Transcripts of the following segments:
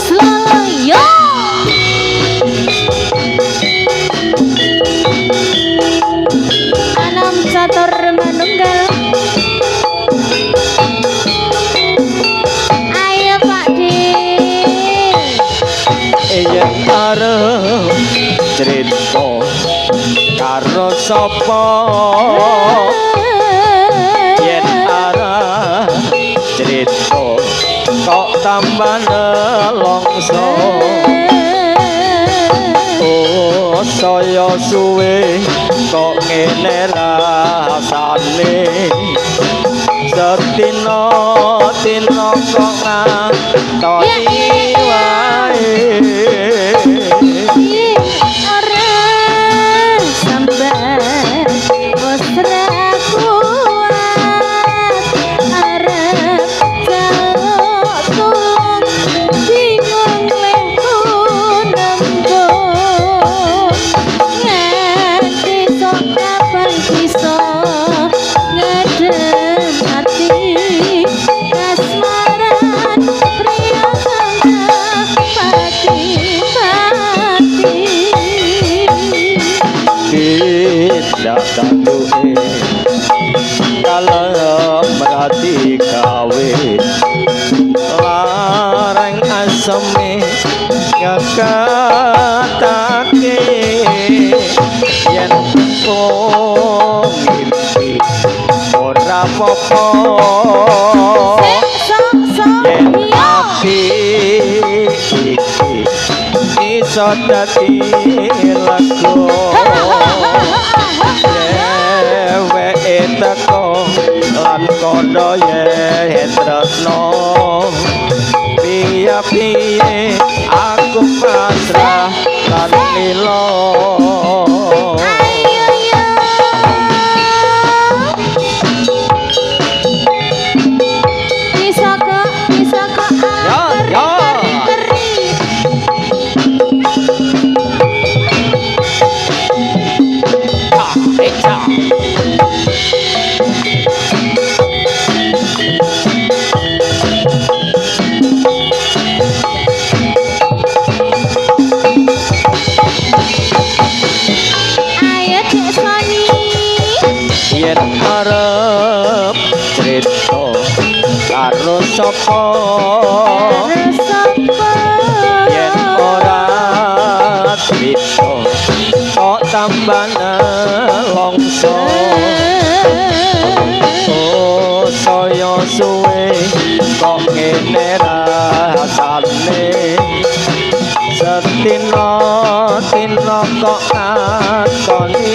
Sloyo. Anam catur manunggal. Ayo Pak D. Yen arep crita karo sapa, yen arep crita kok tambah nelongso. Oh saya suwe kok ngene rasane, sedina dina kok ngatoni wae. Ora sambat wis ra kuat, arep jaluk tulung bingung lehku nembung. Nganti sok kapan bisa ngedem ati kasmaran priya kang pati-pati. Tidak tanduke kalem rati gawe larang aseme ngekatake, yen mimpi ora apa-apa, Sok sok yen iya. ati iki iso dadi lagu, dheweke teko lan kandha yen tresno, piye-piye aku pasrah lan lilo. Ayo yo. Bisa kok, bisa kok. Ya, ya. Teri teri. Ayo Cek Sony. Yen arep crita karo sapa, Karo sapa? Yen ora crita kok tambah nelongso. Oh saya suwe kok ngene rasane, sedina dina kok ngatoni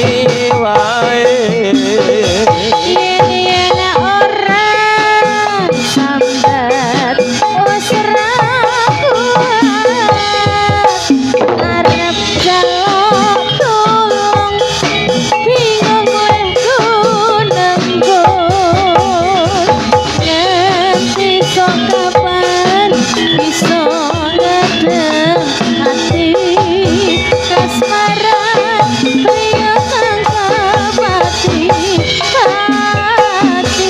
wae. Yen yen ora sambat wis ra kuat, arep jaluk tulung bingung lehku nembung. Nganti sok kapan bisa ngedem ati kasmaran priya kang pati pati.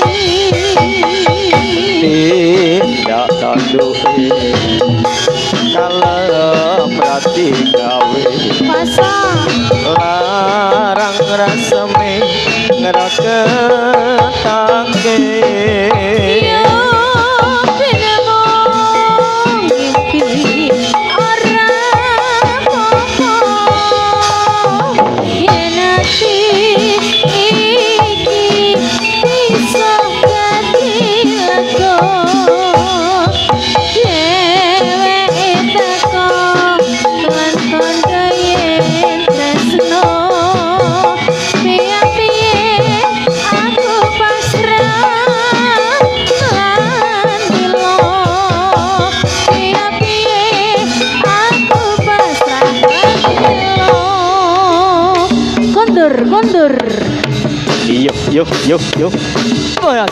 Tidak tanduke kalem rati gawe Pasang larang raseme ngraketake. Yo ben mung mimpi ora apa-apa, yen ati iki bisa dadi lega, dheweke teko lan kandha yen tresno, piye-piye aku pasrah lan lilo, piye-piye aku pasrah lan lilo. Kondur kondur. Yuk yuk yuk yuk. Oh, ya.